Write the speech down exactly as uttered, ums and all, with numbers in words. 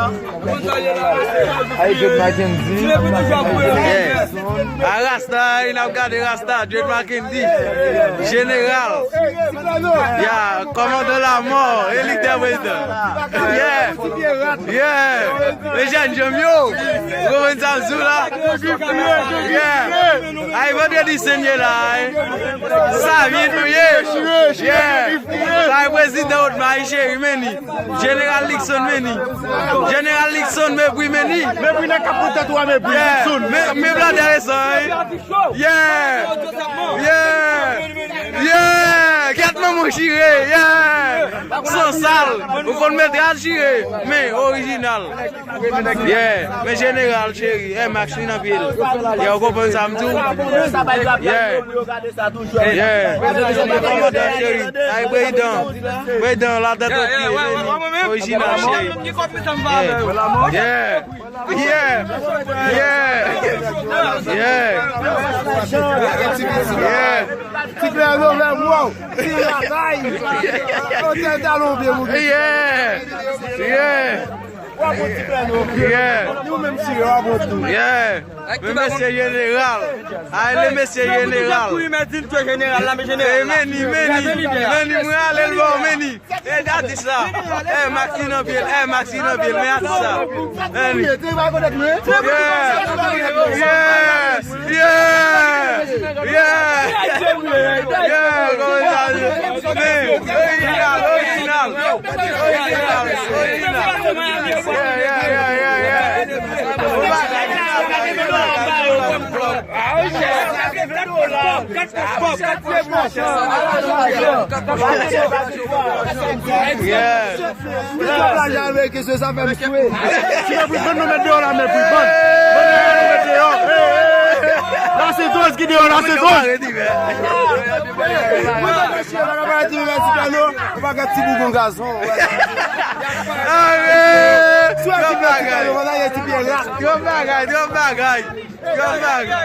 How you good, Mackenzie? Yeah. A Rasta, n ap gade Rasta, Dread Mackenzie. Jeneral. Yeah, kòmandan lamò, elektè prezidan. Yeah. Yeah. Lejèn Jemyo. Ou konprann sa m di w la? Yeah. Ay, vandredi sen ye la, eh. Sa vin nou ye. Yeah. Sa e prezidan Odmay cheri, men ni. Jeneral Nixon, men ni. Jeneral Nixon, mepri, men ni. Mepri nan kap pou tèt ou a, mepri. Yeah. Nixon. Men, men bladè resan, eh. Yeah. Yeah. Yeah. Kèt manman chire. Yeah. San sal. Ou konn met rad chire. Men orijinal. Yeah, men jeneral cheri, Air Max li nan pye l. Yeah, ou konprann sa m di w? Yeah. Yeah. Kòmandan cheri, ay prezidan. Prezidan la tèt o pye, orijinal cheri. Yeah. Yeah. Yeah. Yeah. Yeah. Ti klè yo vè mò. Ti lakay. Otèl talon byen mou. Yeah. Yeah. Yeah. Nou menm si yo a bon tou. Yeah. Men mesye jeneral. Ay, le mesye jeneral. Kouri men di n twe jeneral la, men jeneral la. Meni, meni, meni, mwen ale l ba w, meni. E, gade atis la. E, Maxi nan pye l, e, Maxi nan pye l, men atis la. Meni. Yeah. Yeah. Yeah. Yeah. Yeah. Kòman sa ye? Men, orijinal, orijinal. Orijinal, orijinal. Yeah, yeah, yeah, yeah, yeah. Yeah. Misye plaj ameriken, se sa fè m swe. Si mwen pou bann nou met deyò la, men pou bann. Bann nou met deyò. La se doz ki deyò, la se doz. Mwen pa ka chire, pa ka pale ti bagay ti kano, ou pa ka ti bougon gazon. Amen. Swe ti bagay ti kano, wala ye ti pye rat. Gwo bagay, gwo bagay. Gwo bagay.